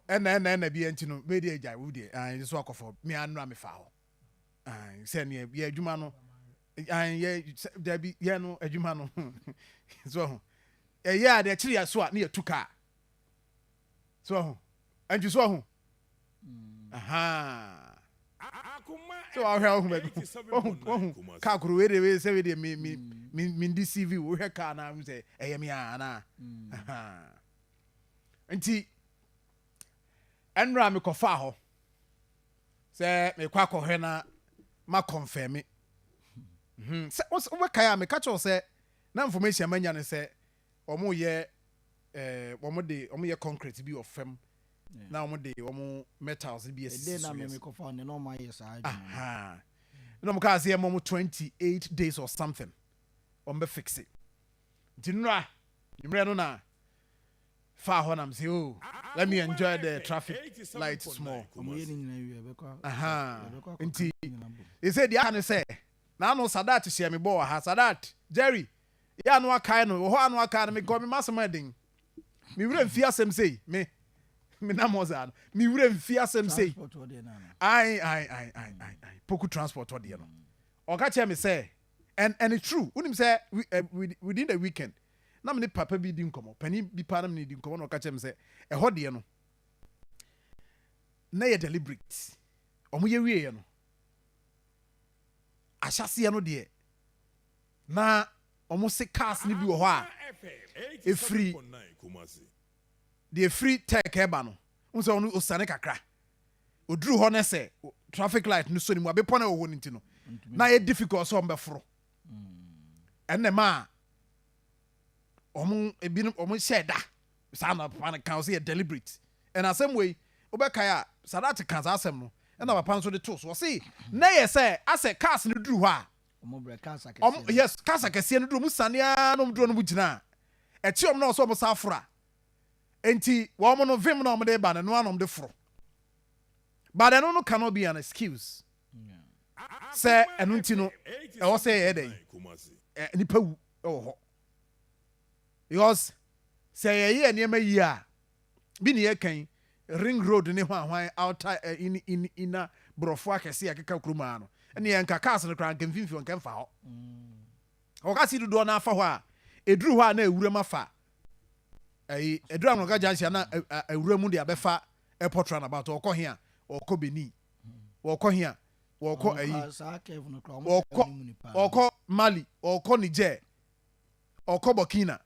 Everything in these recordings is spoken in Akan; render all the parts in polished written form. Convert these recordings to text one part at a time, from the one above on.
Ɛna bi nti no bɛdi agya wo deɛ ɛn so akɔfɔ me anura me fa hɔ ɛn sɛ neɛ yɛ adwuma no ɛn yɛ dabi yɛ no adwuma no so ho ɛyɛ a deɛ kyerɛ yɛ so a ne yɛ tu kaa so ho ɛntwi so ho aha sɛ wahwɛ wohu baabi wohu kaa koro wei de wei sɛ wei deɛ me ndi cv wohwɛ kaa na sɛ ɛyɛ me a anaa. Nti ɛnora mekɔfaa hɔ sɛ mekɔ akɔhwɛ na ma confirm sɛ wobɛkae a, meka kyerɛw sɛ na information manya ne sɛ ɔmo yɛ wɔn de ɔmo yɛ concrete bi wɔ fam na wɔn de wɔn metals bi esisi so. Yɛ na wɔn kaa sɛ yɛ mo 28 days or something wɔn bɛ fix it. Nti nnura mmerɛ no na fa hɔ nam sɛ, "Oh, let me enjoy the traffic light small." Nti ɛsɛ deɛ aka ne sɛ n'ano Sadat hyɛ me bɔ wɔ ha. Sadat Jerry yɛ ano akae no wɔ hɔ, ano akae no mekɔ me masɛm ɛden me wura mfi asɛm sei me nam hɔ saa no me wura mfi asɛm sei. Ai ai ai ai ai ai, Poku Transport ɔdeɛ no ɔka kyerɛ me sɛ and it's true. Wonim sɛ within the weekend na me ne papa bi di nkɔmmɔ, panin bi paa na me ne di nkɔmmɔ, na ɔka kyerɛ me sɛ ɛhɔ deɛ no na yɛ deliberate. Ɔmo yɛ wieɛ no, ahyɛseɛ no deɛ na ɔmo se cars no bi wɔ hɔ a efiri deɛ efiri Tech ɛba no n sɛ ɔno osane kakra oduru hɔ ne sɛ traffic light no so ne mu abepɔ no ɛwɔ hɔ no nti no na yɛ difficult sɛ ɔmo bɛforo. Ɛnna maa ɔmo ebinom ɔmo hyɛ da saa na papa no kan ɔsɛ yɛ deliberate. Ɛna asɛm wei wobɛkae a, Sadat ka saa asɛm no, ɛna papa nso de to so ɔse na yɛ sɛ asɛ cars no duru hɔ a ɔmo, yes, cars akɛseɛ no duru ɔmo sane ara na ɔmo duru no mo gyina a ɛkyi ɔmo na ɔsɛ ɔmo sa aforo a nti wɔn no vim na ɔmo de ba no no ano ɔmo de foro. But ɛno no cannot be an excuse sɛ ɛno nti no ɛwɔ sɛ yɛyɛ dɛ nipa wu ɛwɔ hɔ, because sɛ yɛyɛ nneɛma yie a bi ne yɛkan ring road ne hwan outer in ina borɔfo akɛse a ɛkeka kurom ha no ɛne yɛn nka cars no koraa nka mfimfini nka mfa hɔ. Ɔka si dodoɔ no afa hɔ a ɛduru hɔ a na ewura afa ɛyi ɛduru Anloga Junction na ewura mu de abɛfa airport roundabout. Ɔkɔ he a ɔkɔ Benin, ɔkɔ he a wɔkɔ ɛyi, ɔkɔ Mali, ɔkɔ Niger, ɔkɔ Burkina,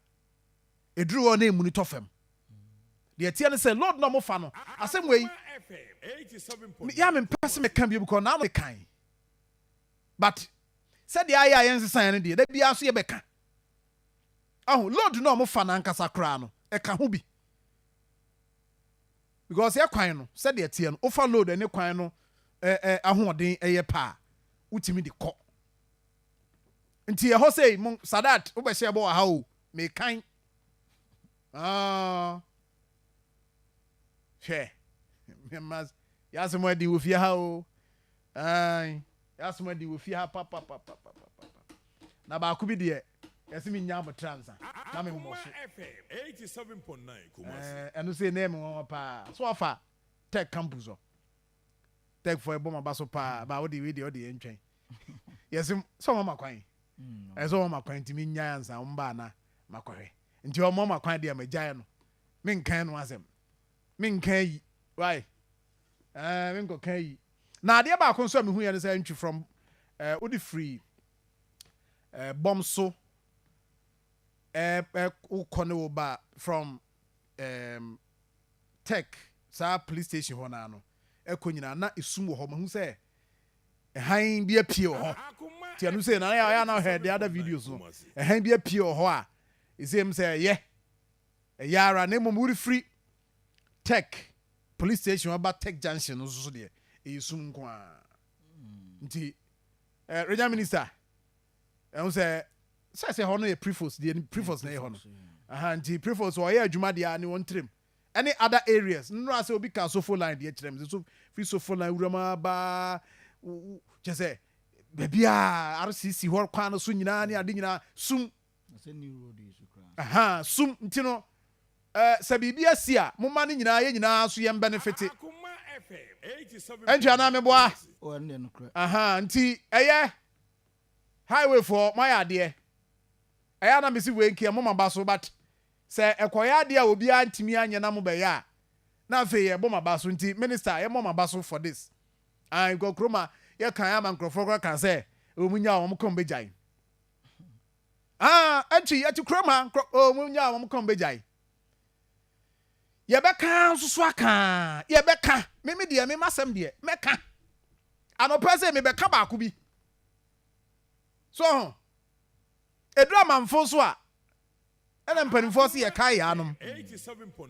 ɛduru hɔ na emu ni tɔ fam. Deɛ teɛ ne sɛ load na ɔmo fa no asɛm wei yà mí mpɛ sɛ meka bio because naa mo kan, but sɛdeɛ ayɛ a yɛn nsesan no deɛ da biara so yɛbɛka ɔho load na ɔmo fa n'ankasa koraa no ɛka ho bi, because yɛ kwan no sɛdeɛ teɛ no, wofa load ɛne kwan no ɛ ɛ ahoɔden ɛyɛ paa wotumi de kɔ. Nti ɛhɔ sɛ mo Sadat wobɛhyɛ ɛbɔ wɔ ha o mekan aa hwɛ mma yasɛm adi wɔ fie ha o. Ai yasɛm adi wɔ fie ha papapapapapa. Na baako bi deɛ yɛsɛ mi nya abotra nsa na mi mmɔ so. Ɛno sɛ ne mi wɔn paa so afa Tech Campus hɔ. Tech fo ɛbɔ ma ba so paa ba wode wei deɛ ɔde yɛn ntwɛn yɛsɛ sɛ ɔmo ama kwan ɛsɛ ɔmo ama kwan nti mi nya ansa ɔmo ba ana makɔhwɛ. Nti ɔmo ama kwan deɛ ma gyae no mi nkan no asɛm mi nkan yi why mi nkɔ kan yi. Na adeɛ baako nso a mi hu yɛ no sɛ ntwi from wode firi bɔm so ɛɛ ɛ wokɔ ne wo ba from Tech saa police station hɔ naa no ɛkɔ nyinaa na esum wɔ hɔ. Mahu sɛ ɛhan bi apue wɔ hɔ nti ɛno sɛ na yɛ na ɔhwɛ the other videos no, ɛhan bi apue wɔ hɔ a ɛsɛ mu sɛ ɛyɛ ara. Na mmom worefiri Tech police station ɔba Tech Junction no nso so deɛ ɛyɛ sum nko ara. Nti regional minister ɛho sɛ hɔ no yɛ prefos deɛ prefos na ɛyɛ hɔ no aha. Nti prefos ɔyɛ adwuma deɛ a ne wɔn tirim ɛne other areas nnura sɛ obi ka Sofo Line deɛ kyerɛ mi sɛ so firi Sofo Line wuram abaa kyɛ sɛ baabi a RCC hɔ kwan no so nyinaa ne ade nyinaa sum aha sum. Nti no Sɛ biribi asi a, momma no nyinaa, yɛn nyinaa nso yɛn benefit. Ɛntwi anaa meboa? Aha, nti ɛyɛ highway foɔ moayɛ adeɛ. Ɛyɛ a na mesi wei nkeɛ mo maba so, but sɛ ɛkɔyɛ adeɛ a obiara ntumi anyɛ na mobɛyɛ a, na afei yɛbɔ maba so. Nti minister, yɛmmɔ maba so for this. Ah, nkɔ kurom a yɛkan ama nkurɔfoɔ koraa kan sɛ wɔn nya wɔn kɔn bɛgyae. Ah, ɛntwi yɛte kurom ha nkurɔ wɔn nya wɔn kɔn bɛgyae. Yɛbɛka nso so aka, yɛbɛka. Meme deɛ, mema asɛm deɛ mɛka. Anɔpɛ sɛ mebɛka baako bi so ho ɛduru amanfo so a, ɛna mpanimfoɔ sɛ yɛkae yɛ anom.